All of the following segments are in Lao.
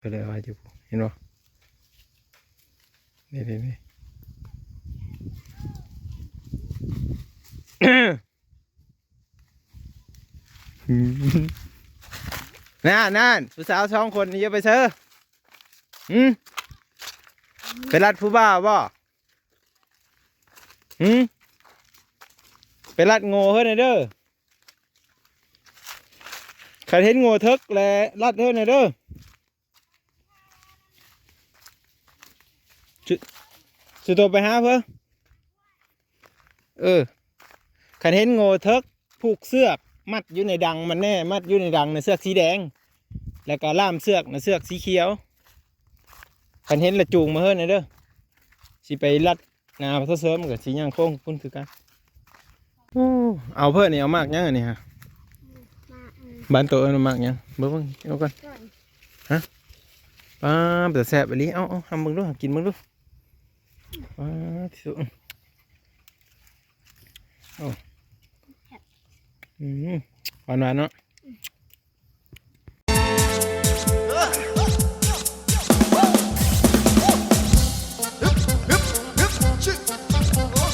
ໄປເລີຍວ່າຢູ່ ເຫັນບໍ່? ນີ້ໆໆ ນັ້ນໆ ຜູ້ສາວສອງຄົນນີ້ຢ່າໄປເຊີ. ຫືມ? ໄປລັດຜູ້ບ່າວບໍ່? ຫືມ? ໄປລັດໂງ່ເຮີ້ນແດ່ເດີ. ຄັນເຫັນໂງ່ເຖິກແລະລັດເຮີ້ນແດ່ເດີ. ສຸ ສຸໂຕໄປຫາເພິ່ນ. ເອີ ຄັນເຫັນໂງ່ເຖິກ ຜູກເຊືອກມັດຢູ່ໃນດັງມັນແດ່, ມັດຢູ່ໃນດັງນະ ເຊືອກສີແດງ ແລ້ວກໍລ່າມເຊືອກນະ ເຊືອກສີຂຽວ. ຄັນເຫັນລະຈູງມາເຮີ້ນແດ່ເດີ. ຊິໄປລັດ ນາປະຊາຊົນມັນກໍຊິຍ່າງໂຄ້ງພຸ້ນຄືກັນ. ໂອ້ ເອົາເພິ່ນນີ້ ເອົາໝາກຫຍັງອັນນີ້ຮະ? ໝາກ ບ້ານໂຕເອີ້ນວ່າໝາກຫຍັງ? ເບິ່ງໆ ເອົາກ່ອນ. ຮະ? ປ້າ ເປັນຕາແຊບອີ່ຫຼີ. ເອົາໆ ຫຳເບິ່ງດູ ຫາກິນເບິ່ງດູ. ປ້າ ທີ່ສຸດ. ໂອ້ ອືມ ຫວານໆ ເນາະ.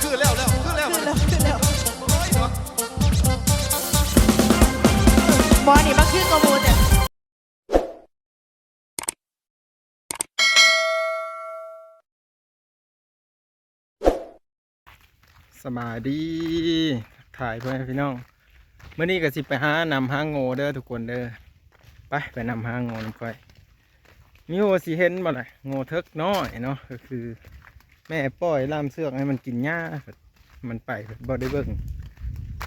ຄືແລ້ວ ແລ້ວ ຄືແລ້ວ ຄືແລ້ວ ໂອ້ຍ ເນາະ ໝໍນີ້ມາຄືກວ່າໝູ່ແທ້. ສະບາຍດີ ທັກທາຍພໍ່ແມ່ພີ່ນ້ອງ. ມື້ນີ້ກໍຊິໄປຫານຳຫາໂງ່ເດີທຸກຄົນເດີ. ໄປ ໄປນຳຫາໂງ່ນຳຂ້ອຍ. ມີຮູ້ວ່າຊິເຫັນບໍ່ລະ ໂງ່ເຖິກນ້ອຍເນາະ, ກໍຄືແມ່ປ່ອຍລ່າມເຊືອກໃຫ້ມັນກິນຫຍ້າ, ມັນໄປບໍ່ໄດ້ເບິ່ງ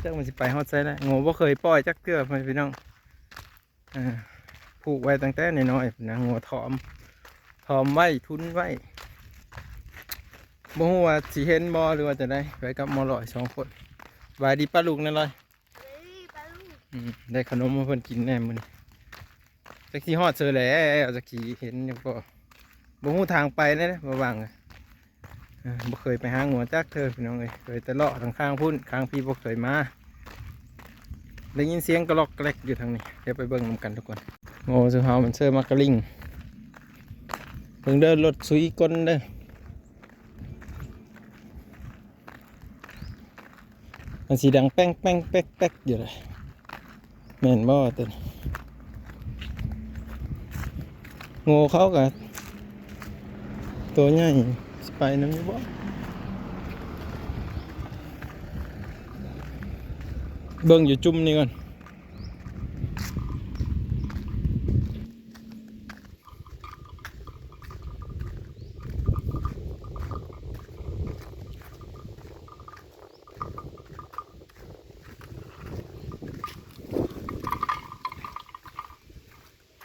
ຈັກມັນຊິໄປຮອດໃສແລ້ວ. ໂງ່ບໍ່ເຄີຍປ່ອຍຈັກເທື່ອ ພໍ່ແມ່ພີ່ນ້ອງ. ເອີ ຜູກໄວ້ຕັ້ງແຕ່ນ້ອຍໆພຸ້ນນະ, ງົວຖອມ ຖອມໄວ້ ທຸນໄວ້. ບໍ່ຮູ້ວ່າຊິເຫັນບໍ່ ຫຼືວ່າຈັ່ງໃດ. ໄປກັບໝໍຫຼອຍສອງຄົນ. ສະບາຍດີປ້າລຸງແດ່ລອຍ. ສະບາຍດີປ້າລຸງ. ອືມ ໄດ້ຂະໜົມມາເພິ່ນກິນແດ່ມື້ນີ້. ຈັກຊິຮອດໃສແລ້ວ ຈັກຊິເຫັນຢູ່ບໍ່. ບໍ່ຮູ້ທາງໄປແດ່ ບໍ່ວ່າງ. ເອີ ບໍ່ເຄີຍໄປຫາງົວຈັກເທື່ອພີ່ນ້ອງເອີຍ, ເຄີຍແຕ່ເລາະທາງຂ້າງພຸ້ນ, ຂ້າງພີ້ບໍ່ເຄີຍມາ. ໄດ້ຍິນສຽງກະລັອກກະແລັກຢູ່ທາງນີ້. ດຽວໄປເບິ່ງນຳກັນທຸກຄົນ. ໂອ້ ສຸເຮົາມັນເຊີມາກະລິງ. ເບິ່ງເດີ ລົດຊຸຍກົ້ນເດີ. ມັນຊິດັງແປ້ງໆແປັກໆຢູ່ເລີຍ. ແມ່ນບໍ່ຕົວນີ້? ໂງ່ເຂົາກະໂຕໃຫຍ່ ຊິໄປນຳຢູ່ບໍ່? ເບິ່ງຢູ່ຈຸ່ມນີ້ກ່ອນ.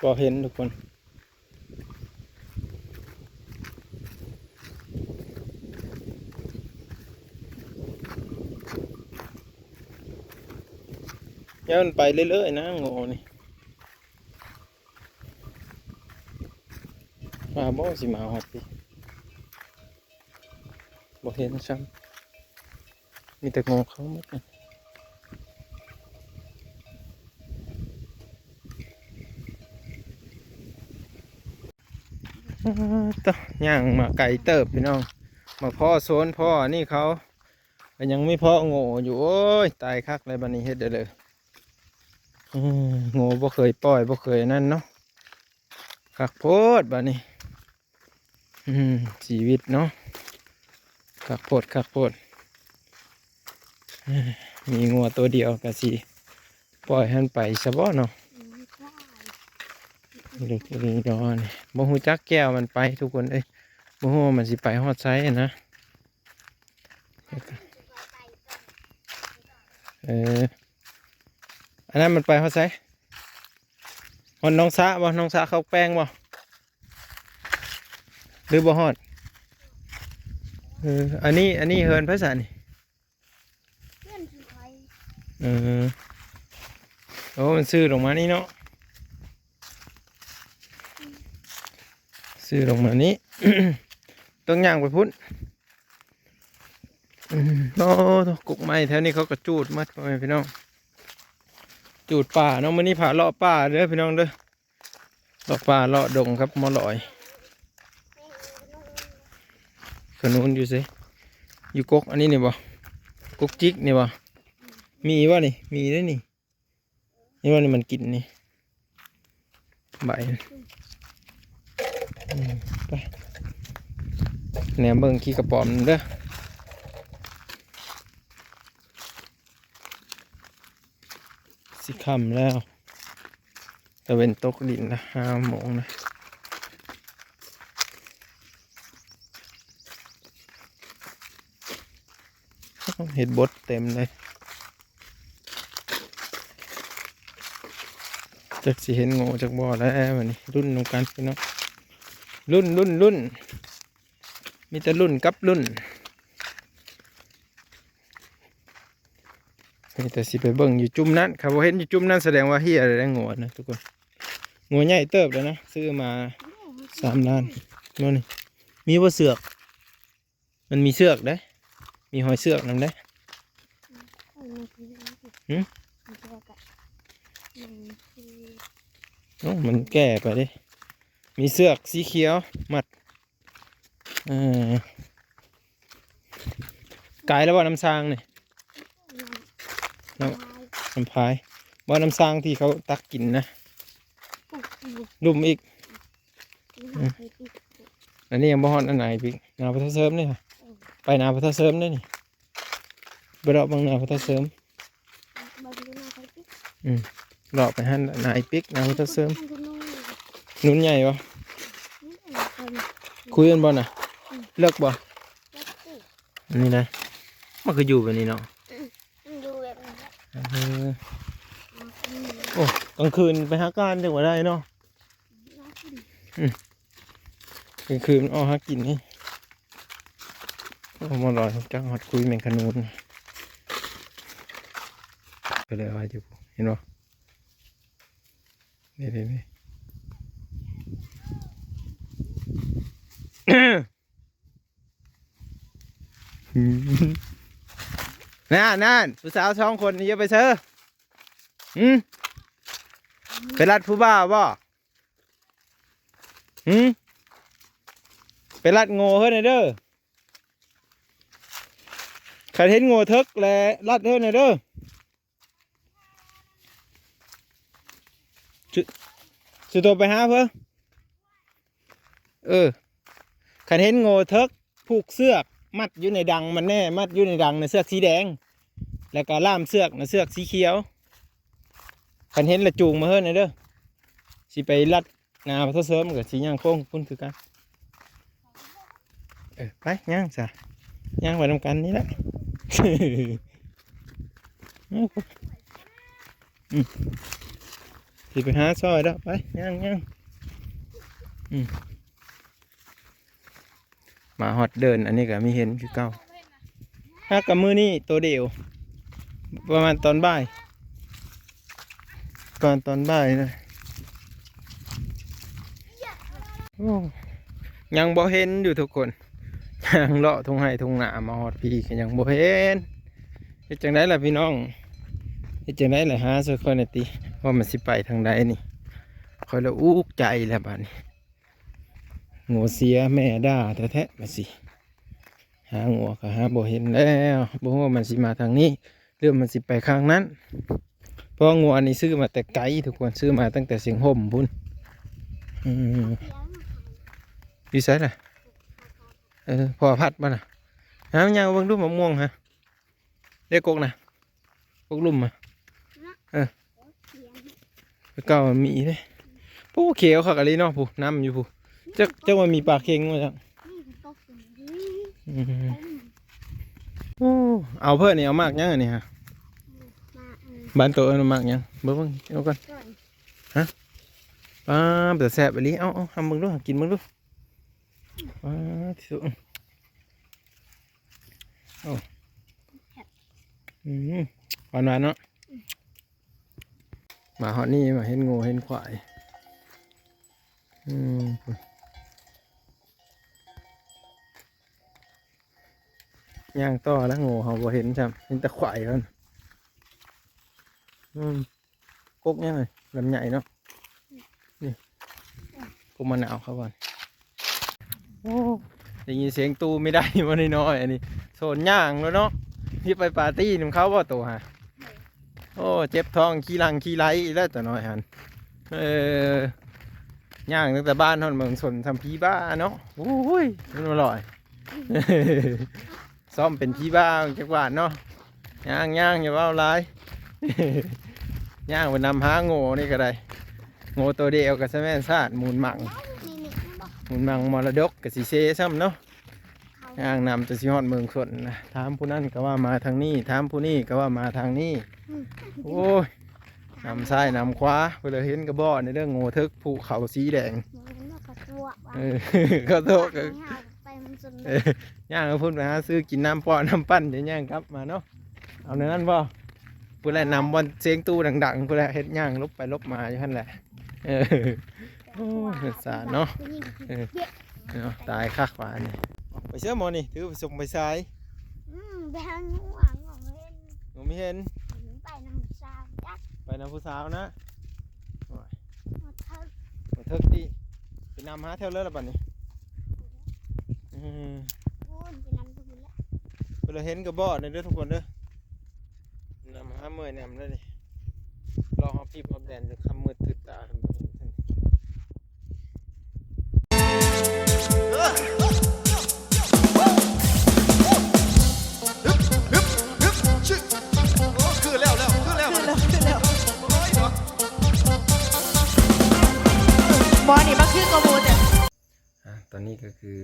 ບໍ່ເຫັນທຸກຄົນ. ຢ້ານມັນໄປເລື້ອຍໆນະ ໂງ່ນີ້. ວ່າບໍ່ຊິມາຮອດພີ້. ບໍ່ເຫັນຊ້ຳ. ມີແຕ່ໂງ່ເຂົາໝົດ. ຕະ ຍ່າງມາໄກເຕີບພີ່ນ້ອງ. ມາພໍ້ໂຊນພໍ້ອັນນີ້ເຂົາ ກໍຍັງມີເພາະໂງ່ຢູ່. ໂອ້ຍ ຕາຍຄັກແລ້ວບັດນີ້ ເຮັດໄດ້ເລີຍ. ໂອ້ ໂງ່ບໍ່ເຄີຍປ່ອຍ ບໍ່ເຄີຍອັນນັ້ນເນາະ. ຄັກໂພດບາດນີ້. ອືມ ຊີວິດເນາະ ຄັກໂພດ ຄັກໂພດ. ມີງົວໂຕດຽວກະຊິປ່ອຍໃຫ້ມັນໄປຊະບໍເນາະ. ອືມ ເລິກອີ່ຫຼີດອກນີ້. ບໍ່ຮູ້ຈັກແກ້ວມັນໄປທຸກຄົນເອີຍ. ບໍ່ຮູ້ວ່າມັນຊິໄປຮອດໃສນະ. ເອີ ອັນນັ້ນມັນໄປຮອດໃສ? ຮອດໜອງສະບໍ່? ໜອງສະເຂົ້າແປ້ງບໍ່? ຫຼືບໍ່ຮອດ? ເອີ ອັນນີ້ ອັນນີ້ເຮືອນໃຜສະນີ້? ເຮືອນສຸໄພ. ເອີ ໂອ້ ມັນຊື່ລົງມານີ້ເນາະ. ອືມ ຊື່ລົງມານີ້ ຕ້ອງຍ່າງໄປພຸ້ນ. ອືມ ໂອ້ ກົກໄມ້ແຖວນີ້ເຂົາກໍຈູດໝົດ ພໍ່ແມ່ພີ່ນ້ອງ. ຈູດປ່າເນາະ. ມື້ນີ້ພາເລາະປ່າເດີພີ່ນ້ອງເດີ. ເ າະປ່າເລາະດົງກັບໝໍ້ຫຼອຍ. ຂະໜູນຢູ່ໃສ? ຢູ່ກົກອັນນີ້ນີ້ບໍ່? ກົກຈິກນີ້ບໍ່? ມີບໍ່ນີ້? ມີເດ້ນີ້. ນີ້ວ່ານີ້ມັນກິນນີ້ ໃບ ອືມ ໄປ ແນມເບິ່ງຂີ້ກະປອມເດີ້. ຊິຄ່ຳແລ້ວ ຕາເວັນຕົກດິນລະ ຫ້າໂມງນະ. ເຫັດບົດເຕັມເລີຍ. ຈັກຊິເຫັນໂງ່ຈັກບໍ່ແລ້ວບັດນີ້ ລຸ້ນນຳກັນພີ່ນ້ອງ ລຸ້ນ ລຸ້ນ ລຸ້ນ ມີແຕ່ລຸ້ນກັບລຸ້ນ. ມີແຕ່ຊິໄປເບິ່ງຢູ່ຈຸ່ມນັ້ນ ຄັນບໍ່ເຫັນຢູ່ຈຸ່ມນັ້ນ ສະແດງວ່າເຫ່ຍແລ້ວ ໂງ່ນະທຸກຄົນ. ໂງ່ໃຫຍ່ເຕີບແລ້ວນະ ຊື້ມາສາມລ້ານ ໂນ່ນນີ້. ມີບໍ່ເຊືອກ? ມັນມີເຊືອກເດ້ ມີຮອຍເຊືອກນຳເດ້. ຫຶ? ໂອ້ ມັນແກ່ໄປເດ້ ມີເຊືອກສີຂຽວມັດ. ເອີ ກາຍແລ້ວບໍ່ນ້ຳສ້າງນີ້? ນ້ຳ ນ້ຳພາຍ ບໍ່ ນ້ຳສ້າງທີ່ເຂົາຕັກກິນນະ. ລຸ່ມອີກ. ອັນນີ້ຍັງບໍ່ຮອດອັນນາອີກ ນາພຸດທະເສີມນີ້ ໄປນາພຸດທະເສີມເດ້ນີ້. ໄປເລາະເບິ່ງນາພຸດທະເສີມ. ອືມ ເລາະໄປຫັ້ນນາອີກປິກ ນາພຸດທະເສີມ. ໜູນໃຫຍ່ບໍ່? ຄຸຍມັນບໍ່ນະ? ເລິກບໍ່? ອັນນີ້ນະ ມັນຄືຢູ່ແບບນີ້ເນາະ. ເອີ ໂອ້ ກາງຄືນໄປຫາການຈັ່ງວ່າໄດ້ເນາະ. ອືມ ກາງຄືນມັນອອກຫາກິນນີ້. ໂອ້ ມາລອຍຈັກຮອດຄຸຍແມງຂະນູນ ກໍເລີຍວ່າຢູ່ ເຫັນບໍ່? ນີ້ ນີ້ ນີ້ ນັ້ນ ນັ້ນ ຜູ້ສາວສອງຄົນນີ້ຢ່າໄປເຊີ. ຫື? ໄປລັດຜູ້ບ່າວບໍ່? ຫື? ໄປລັດໂງ່ເຮີ້ນແດ່ເດີ້. ຄັນເຫັນໂງ່ເຖິກແລະລັດເຮີ້ນແດ່ເດີ້. ສຸ ສຸໂຕໄປຫາເພິ່ນ. ເອີ ຄັນເຫັນໂງ່ເຖິກ ຜູກເຊືອກມັດຢູ່ໃນດັງມັນແດ່ ມັດຢູ່ໃນດັງໃນເຊືອກສີແດງ ແລ້ວກໍລ່າມເຊືອກໃນເຊືອກສີຂຽວ. ຄັນເຫັນລະຈູງມາເຮີ້ນແດ່ເດີ້ ຊິໄປລັດ ນາພັດທະເສີມກໍຊິຍ່າງໂຄ້ງພຸ້ນຄືກັນ. ເອີ ໄປຍ່າງຊະ ຍ່າງໄປນຳກັນນີ້ແຫຼະ. ອືມ ຊິໄປຫາຊອຍດອກ ໄປຍ່າງໆ. ອືມ ມາຮອດເດີ່ນ ອັນນີ້ກໍມີເຫັນຄືເກົ່າ. ຫາກະມື້ນີ້ໂຕດຽວ ປະມານຕອນບ່າຍ ຕອນ ຕອນບ່າຍນະ. ໂອ້ ຍັງບໍ່ເຫັນຢູ່ທຸກຄົນ ຍ່າງເລາະທົ່ງໄຮ່ທົ່ງນາມາຮອດພີ້ກໍຍັງບໍ່ເຫັນ. ເຮັດຈັ່ງໃດລະພີ່ນ້ອງ ເຮັດຈັ່ງໃດລະ ຫາຊ່ວຍຂ້ອຍແດ່ຕິ ວ່າມັນຊິໄປທາງໃດນີ້. ຂ້ອຍລະອຸກໃຈແລ້ວບາດນີ້. ງົວເສຍແມ່ດ່າແທ້ໆ ວ່າຊິຫາງົວກໍຫາບໍ່ເຫັນແລ້ວ. ບໍ່ຮູ້ວ່າມັນຊິມາທາງນີ້ ຫຼືມັນຊິໄປຂ້າງນັ້ນ. ເພາະງົວນີ້ຊື້ມາແຕ່ໄກທຸກຄົນ ຊື້ມາຕັ້ງແຕ່ຊຽງຫົ່ມພຸ້ນ. ອືມ ຢູ່ໃສລະ? ເອີ ພໍ່ພັດບໍ່ນະ? ຫາຍ່າງເບິ່ງດູ ມະມ່ວງຫາ ເດ້ ກົກນະ ກົກລຸ່ມມະ. ເອີ ແຕ່ເກົ່າມັນມີເດ້. ໂອ້ ຂຽວຄັກອີ່ຫຼີເນາະ ຜູ້ ນ້ຳຢູ່ຜູ້. ຈັກ ຈັກວ່າມີປາເຄັງບໍ່ຈັກ. ອືມ ໂອ້ ເອົາເພີ່ນນີ້ ເອົາໝາກຫຍັງອັນນີ້ຫະ? ບ້ານໂຕເອີ້ນວ່າໝາກຫຍັງ? ເບິ່ງ ເບິ່ງ ເອົາກ່ອນ. ຫະ? ປາ ເປັນຕາແຊບອີ່ຫຼີ. ເອົາ ເອົາ ຫຳເບິ່ງດູ ກິນເບິ່ງດູ. ປາ ໂອ້ ອືມ ຫວານໆ ເນາະ. ມາຮອດນີ້ມາເຫັນງົວເຫັນຄວາຍ. ອືມ ຍ່າງຕໍ່ແລ້ວ ງົວເຮົາບໍ່ເຫັນຊ້ຳ ເຫັນແຕ່ຄວາຍເພິ່ນ. ອືມ ກົກຫຍັງນີ້ ລຳໄຍເນາະ. ນີ້ มมะนาวเขาก่อน โอ้ ได้ยินเสียงตู้ไม่ได้มาน้อยๆ อันนี้โซนย่างแล้วเนาะ ที่ไปปาร์ตี้นำเขาบ่โตฮะ โอ้ เจ็บท้องขี้หลังขี้ไหลอีกแล้วตัวน้อยหั่น เออ ย่างตั้งแต่บ้านฮอดเมืองสนทำผีบ้าเนาะ โอ้ย มันอร่อย ซ้อมเป็นผีบ้าจักบาทเนาะ ย่างๆ อย่าเว้าหลาย ย่างไปนำหาโง่นี่ก็ได้ โง่ตัวเดียวก็สะแม่นซาด มูลหมั่ง นี่ๆ นี่บ่ มูลหมั่งมรดกก็สิเซซ้ำเนาะ ย่างนำจนสิฮอดเมืองสนนะ ถามผู้นั้นก็ว่ามาทางนี้ ถามผู้นี้ก็ว่ามาทางนี้ อืม โอ้ย นำซ้ายนำขวา เพิ่นละเห็นกะบ่ในเรื่องโง่เถิกภูเขาสีแดง บ่เห็นว่าเขาตัววะ เออ เขาตัวก็ ไปมันจน เออ ย่างไปพุ่นไปหาซื้อกินน้ำเปาะน้ำปั่น จะย่างกลับมาเนาะ เอาในนั้นบ่ ผู้ใดนำบ่อนเสียงตู้ดังๆ ผู้ใดเฮ็ดย่างลบไปลบมาอยู่หั่นแหละ เออ โอ้ย สงสารเนาะ เออ เนาะ ตายคักว่านี่ ไปเชื่อหมอนี่ ถือไปส่งไปสาย อืม ไปหาหนูอ่ะ หนูบ่เห็น หนูบ่เห็น หนูไปนำสาวจัก ไปนำผู้สาวนะ โอ้ย มาเถอะ มาเถิกติ ไปนำหาแถวเลยละบัดนี้ อืม โอ้ย ไปนำทุกคนละ เพิ่นละเห็นกะบ่ในเด้อทุกคนเด้อ นำหาเมื่อยนำแล้วนี่ รอฮอบปีบฮอบแดนจนค่ำมืดตื่นตา บ่นี่บ่คือกะหมู่เด้อ อ่ะ ตอนนี้ก็คือ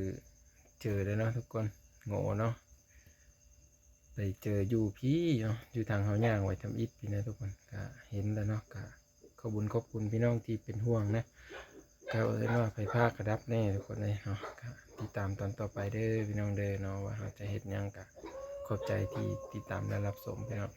เจอแล้วเนาะทุกคน โง่เนาะ ได้เจออยู่พี้เนาะ อยู่ทางเฮาย่างไว้ทำอิฐพี้นะทุกคน ก็เห็นแล้วเนาะ ก็ขอบบุญขอบคุณพี่น้องที่เป็นห่วงนะ ก็เอิ้นว่าไฟฟ้ากระดับแน่ทุกคนเอ้ยเนาะ ก็ติดตามตอนต่อไปเด้อพี่น้องเด้อเนาะ ว่าเฮาจะเฮ็ดหยัง ก็ขอบใจที่ติดตามและรับชมพี่น้อง